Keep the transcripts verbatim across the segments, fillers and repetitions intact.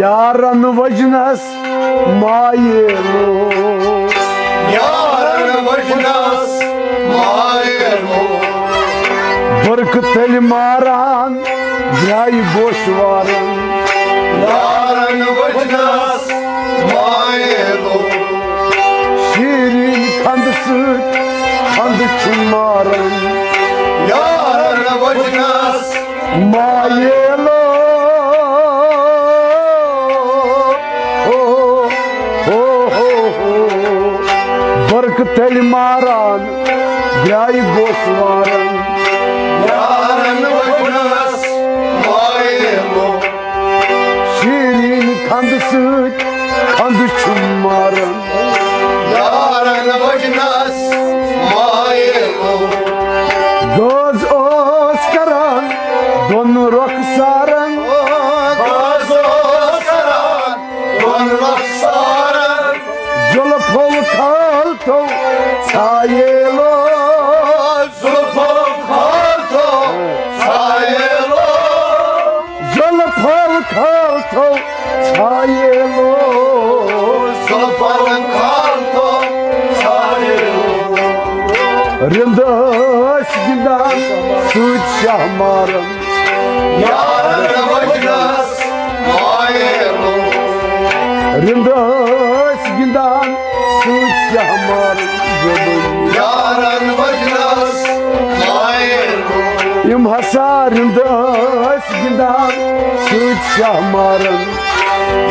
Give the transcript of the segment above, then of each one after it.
یارن وجنس مایلو، یارن وجنس مایلو۔ برقہٕ تٔلۍ ماران درٛاے گوشوارن۔ یارن وجنس مایلو، شیرین کھنٛدٕ سۭتۍ کھنٛدٕ چھُ ماران۔ یارن وجنس مایلو۔ او، او، او، او۔ برقہٕ تٔلۍ ماران درٛاے گوشوارن۔ یارن وجنس مایلو، شیرین کھنٛدٕ سۭتۍ کھنٛدٕ چھُ ماران۔ یارن وجنس مایلو، گاز اوس کران دۄن رۄخسارن۔ گاز اوس کران دۄن رۄخسارن۔ زُلفو کھالتو ژھایلو، زُلفو کھالتو ژھایلو۔ زُلفو کھالتو ژھایلو، زُلفو کھالتو ژھایلو۔ رِنٛد ٲسۍ گِنٛدان سۭتۍ شاہ مارن۔ یارن وجنس مایلو، رِنٛد ٲسۍ گِنٛدان سۭتۍ شاہ مارن۔ یارن وجنس مایلو، یِم ہسا رِنٛد ٲسۍ گِنٛدان سۭتۍ شاہ مارن۔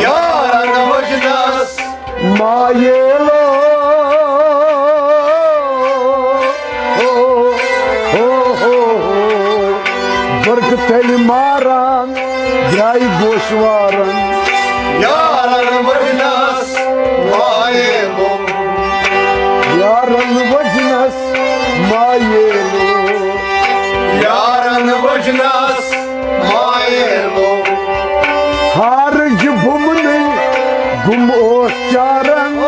یارن وجنس مایلو۔ او، او، او، او۔ برقہٕ تٔلۍ ماران درٛاے گوشوارن۔ یارن وجنس مایلو، یارن وجنس مایلو۔ یارن وجنس مایلو۔ ہارٕج بُمنٕے بُم اوس چاران۔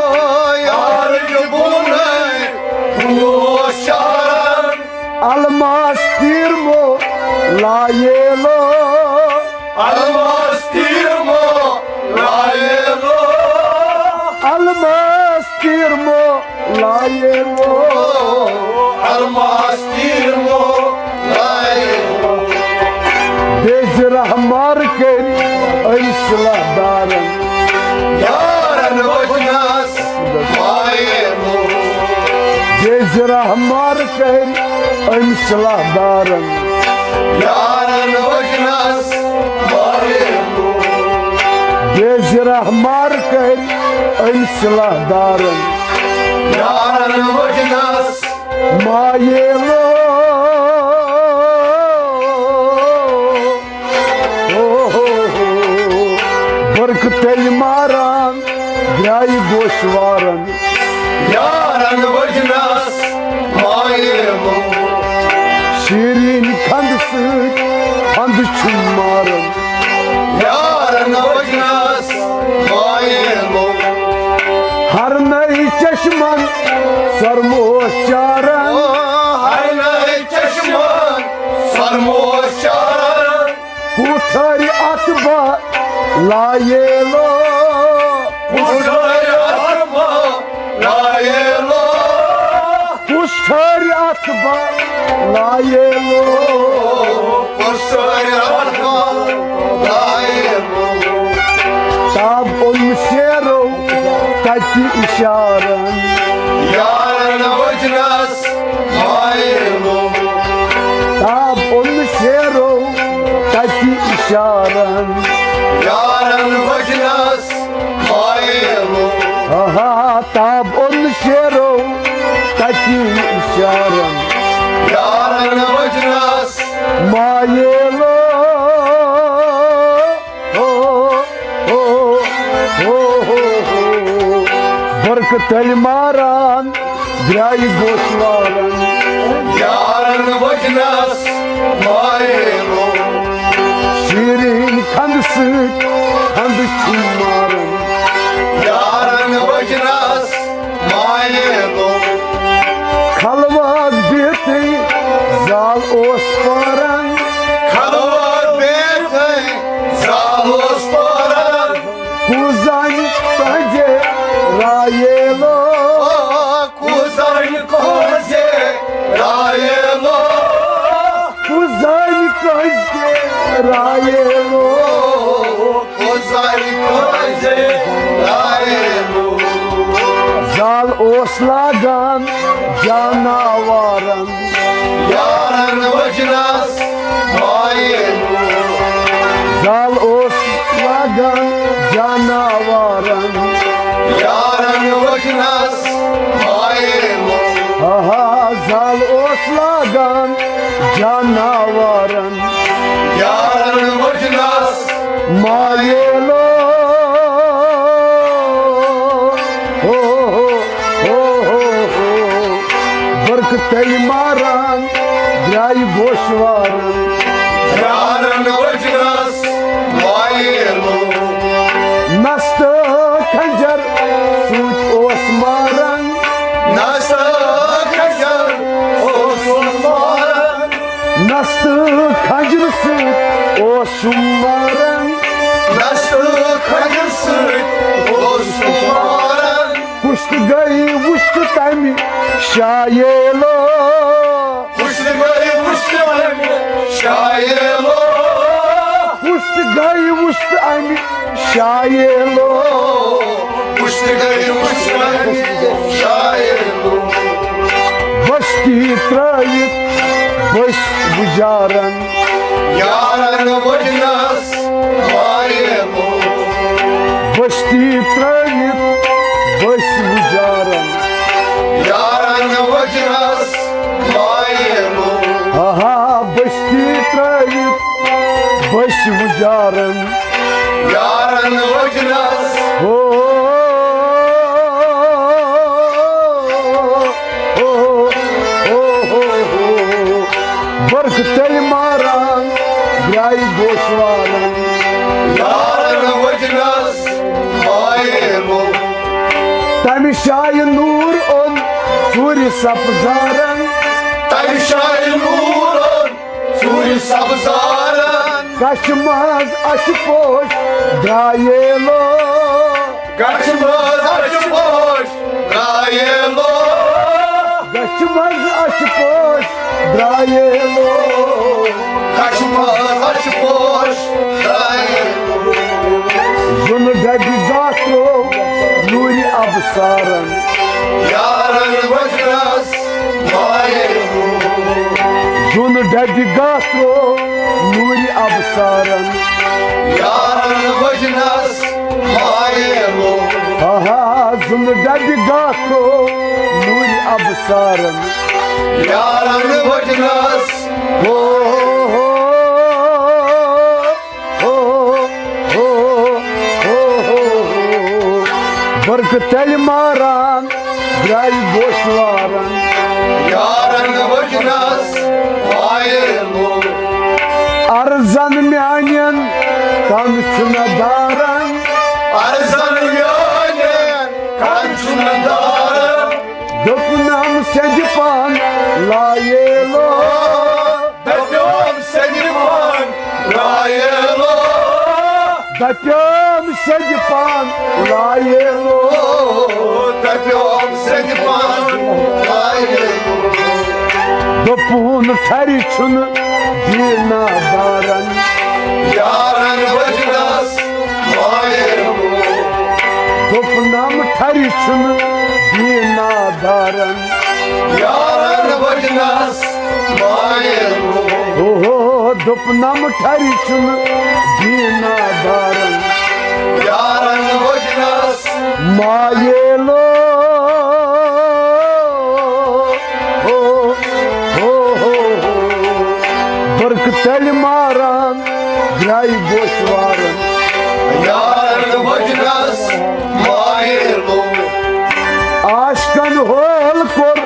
ہارٕج بُمنٕے بُم اوس چاران۔ الماس تیٖرمو لایلو۔ الماس تیٖرمو لایلو۔ الماس تیٖرمو لایلو۔ الماس تیٖرمو لایلو۔ بیٚیہِ زٕ رہہ مار کٔرۍ أمۍ صلح دارن۔ یارن وجنس مایلو۔ بیٚیہِ زٕ رہہ مار کٔرۍ أمۍ صلح دارن۔ یارن وجنس مایلو۔ بیٚیہِ زٕ رہہ مار کٔرۍ أمۍ صلح دارن۔ یارن وجنس مایلو۔ او، او، او۔ برقہٕ تٔلۍ ماران درٛاے گوشوارن۔ یارن وجنس مایلو۔ شیرین کھنٛدٕ سۭتۍ کھنٛدٕ چھُ ماران۔ یارن وجنس مایلو۔ ہرنَے چشمن سرموش چارن۔ ہرنَے چشمن سرموش چارن۔ کُٹھرِ اتھ با لایلو۔ کُٹھرِ اتھ با لایلو۔ کُٹھرِ اتھ با لایلو۔ کُٹھرِ اتھ با لایلو۔ تاب اوٚن شیرو تتہِ اشارن۔ یارن وجنس مایلو۔ تاب اوٚن شیرو تتہِ اشارن۔ یارن وجنس مایلو۔ آہا، تاب اوٚن شیرو تتہِ اشارن۔ یارن وجنس مایلو۔ او، او، او، او، او۔ برقہٕ تٔلۍ ماران درٛاے گوشوارن۔ یارن وجنس مایلو۔ شیرین کھنٛدٕ سۭتۍ کھنٛدٕ چھُ ماران۔ یارن وجنس مایلو۔ کھلواز بِہتھٕے زال اوس پاران۔ کھلواز بِہتھٕے زال اوس پاران۔ رایلو، کوزائی کوزے رایلو۔ زال اوس لاگان جاناوارن۔ یارن وجنس مایلو۔ زال اوس لاگان جاناوارن۔ یارن وجنس مایلو۔ آہا، زال اوس لاگان جاناوارن۔ یارن وجنس مایلو۔ ہو، ہو، ہو، ہو، ہو۔ برکہٕ تلہِ ماران درٛایہِ گوشوارن۔ یارن وجنس مایلو۔ نستہٕ کھنجر سۭتۍ اوس ماران۔ نستہٕ کھنجر اوس ماران۔ نستہٕ کھنجر سۭتۍ اوس سُہ ماران۔ نستہٕ کھنجر سۭتۍ اوس سُہ ماران۔ پُشت گٔے وُشت تمہِ شایلو۔ پُشت گٔے وُشت تمہِ شایلو۔ پُشت گٔے وُشت امہِ شایلو۔ پُشت گٔے وُشت امہِ شایلو۔ بستی ترٲوِتھ بٔسۍ وُجارن۔ یارن وجنس مایلو۔ بستی ترٲوِتھ بٔسۍ وُجارن۔ یارن وجنس مایلو۔ آہا، بستی ترٲوِتھ بٔسۍ وُجارن۔ یارن وجنس۔ ہو، ہو، ہو، ہو، ہو۔ برکہٕ تلہِ ماران درٛایہِ گوشوارن۔ یارن وجنس مایلو۔ تمہِ شایہِ نوٗر اوٚن ژوٗرِ سبزارن۔ تمہِ شایہِ نوٗر اوٚن ژوٗرِ سبزارن۔ کچھِ منٛز اچھِ پوش درٛایلو۔ کچھِ منٛز اچھِ پوش درٛایلو۔ کچھِ منٛز اچھِ پوش درٛایلو۔ کچھِ منٛز اچھِ پوش درٛایلو۔ زُنہٕ ڈبہِ گاترو نوٗرِ ابصارن۔ یارن وجنس مایلو۔ زُنہٕ ڈبہِ گاترو نوٗرِ ابصارن۔ یارن وجنس مایلو۔ آہا، زُنہٕ ڈبہِ گاترو نوٗرِ ابصارن۔ یارن وجنس۔ ہو، ہو، ہو، ہو، ہو، ہو، ہو۔ برکہٕ تلہِ ماران درٛایہِ گوشوارن۔ یارن وجنس مایلو۔ عرضن میانٮ۪ن کم چھُنہٕ دارن۔ عرضن میانٮ۪ن کم چھُنہٕ دارن۔ دوٚپنم سیٚدِ پان لایلو۔ دپیوم سیٚدِ پان لایلو۔ دپیوم سیٚدِ پان لایلو۔ دپیوم سیٚدِ پان لایلو۔ دوٚپُن ٹھرِ چھُنہٕ دیٖنا دارن۔ یارن وجنس مایلو۔ دوٚپنم ٹھرِ چھُنہٕ دیٖنا دارن۔ یارن وجنس مایلو۔ اوہو، دوٚپنم ٹھرِ چھُنہٕ دیٖنا دارن۔ یارن وجنس مایلو۔ ہو، ہو، ہو، ہو۔ برکہٕ تلہِ ماران درٛایہِ گوشوارن۔ یارن وجنس مایلو۔ عاشقن ہول کوٚر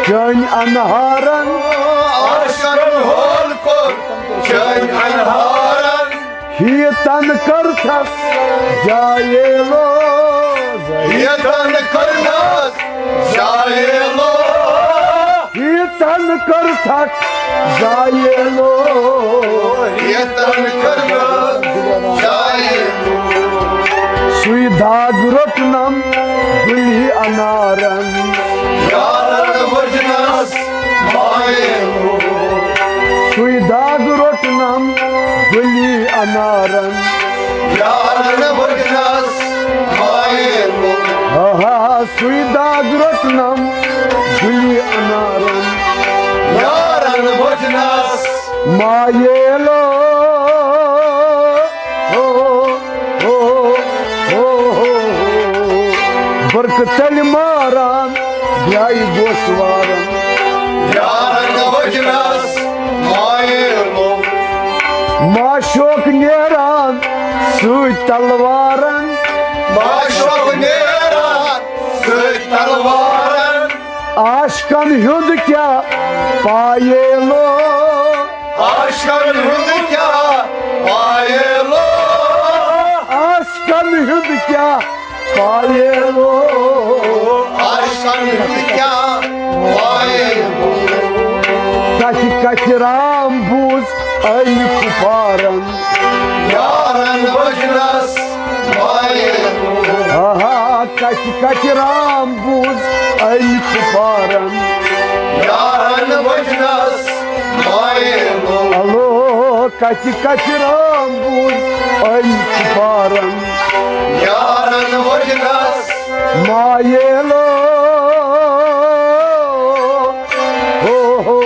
چٲنۍ انہارن۔ عاشقن ہول کوٚر چٲنۍ انہارن۔ ہیتن کٔرتھس جایلو۔ ہیتن کٔرتھس جایلو۔ ہیتن کٔرتھس جایلو۔ ہیتن کٔرتھس جایلو۔ سُے داغ روٚٹنم گُلی انارن۔ یارن وجنس مایلو۔ سُے داغ روٚٹنم گُلی یارن۔ یارن وجنس مایلو۔ آہا، سُے داغ روٚٹنم گُلی انارن۔ یارن وجنس مایلو۔ ہو، ہو، ہو، ہو، ہو۔ برقہٕ تلہِ ماران، بیایہِ گوش وارن۔ یارن وجنس مایلو۔ معشوق نیران سۭتۍ تلوارن۔ معشوق نیران سۭتۍ تلوارن۔ عاشقن ہُنٛد کیٛاہ پایلو۔ عاشقن ہُنٛد کیٛاہ پایلو۔ عاشقن ہُنٛد کیٛاہ پایلو۔ عاشقن ہُنٛد کیٛاہ پایلو۔ کتھِ کتھِ رام بوٗز أمۍ کُپارن۔ یارن وجنس مایلو۔ آہا، کتھِ کتھِ رام بوٗز أمۍ کُپارن۔ یارن وجنس مایلو۔ الو، کتھِ کتھِ رام بوٗز أمۍ کُپارن۔ یارن وجنس مایلو۔ ہو، ہو،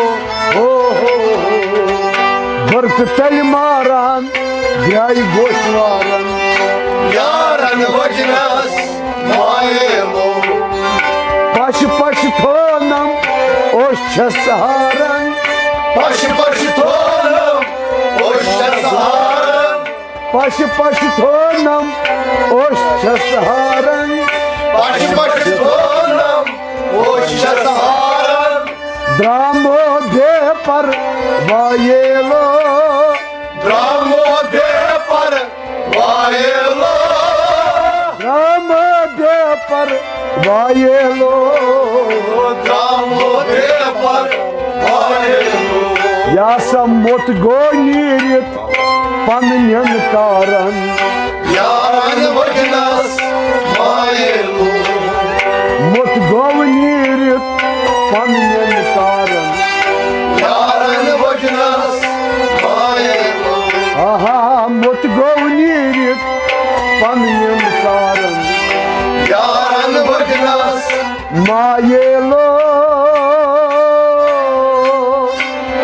ہو، ہو، ہو۔ برقہٕ تلہِ ماران، درٛایہِ گوش وارن۔ یارن وجنس مایلو۔ پش پش تھونم اوش چھس ہارن۔ پش پش تھونم اوش چھس ہارن۔ پش پش تھونم اوش چھس ہارن۔ پش پش تھونم اوش چھس ہارن۔ درامو بے پر وایلو۔ درامو بے پر وایلو۔ درامو بے پر وایلو۔ درامو بے پر وایلو۔ یا سا موٚت گوٚو نیٖرِتھ پننٮ۪ن کارن۔ یارن وجنس مایلو۔ موٚت گوٚو نیٖرِتھ پننٮ۪ن کارن۔ یارن وجنس مایلو۔ آہا، موٚت گوٚو نیٖرِتھ پننٮ۪ن کارن۔ یارن وجنس مایلو۔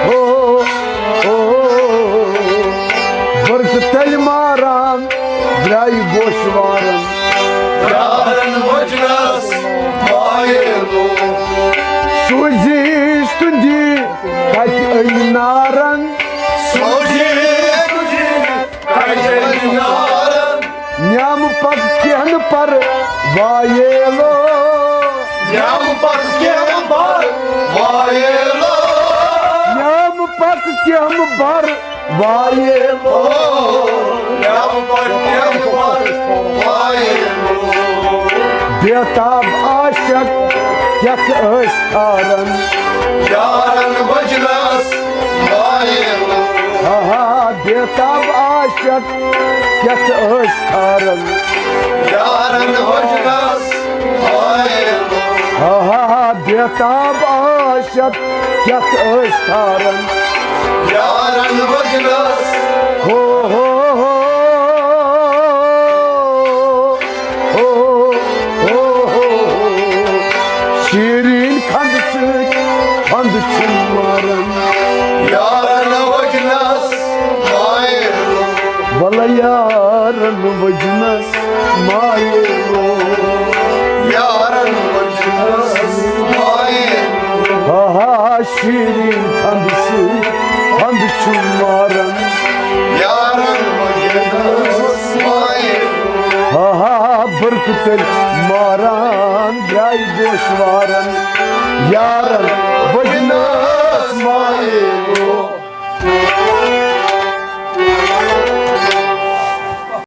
ہو، ہو، ہو۔ برقہٕ تلہِ ماران درٛایہِ گوش وارن۔ یارن وجنس مایلو۔ سوٗزِش تُندی کتہِ أنۍ نارن۔ سوٗزِش تُندی کتہِ أنۍ نارن۔ نیامہٕ پتہٕ کینٛہہ نہٕ پر وایلو۔ نیامہٕ پتہٕ کینٛہہ نہٕ پر وایلو۔ نیامہٕ پتہٕ کینٛہہ نہٕ پر وایلو۔ نیامہٕ پتہٕ کینٛہہ نہٕ پر وایلو۔ بیتاب عاشق کیٛاہ ٲسۍ ٹھارن۔ یارن وجنس مایلو۔ آہا، بیتاب عاشق کیٛاہ ٲسۍ ٹھارن۔ یارن وجنس مایلو۔ آہا، بیتاب عاشق کیٛاہ ٲسۍ ٹھارن۔ یارن وجنس۔ ہو، ہو، ہو۔ ہو، ہو، ہو، ہو۔ شیرین کھنٛڈ سۭتۍ کھنٛڈ چھُ ماران۔ یارن وجنس مایلو۔ ولہٕ یارن وجنس مایلو۔ یارن وجنس مایلو۔ ہا ہا، شیرین کھنٛڈ سۭتۍ کھنٛڈ چھُ ماران۔ یارن وجنس مایلو۔ ہا ہا، برقہٕ تلہِ ماران درٛاے گوش وارن۔ یارن وجنس مایلو۔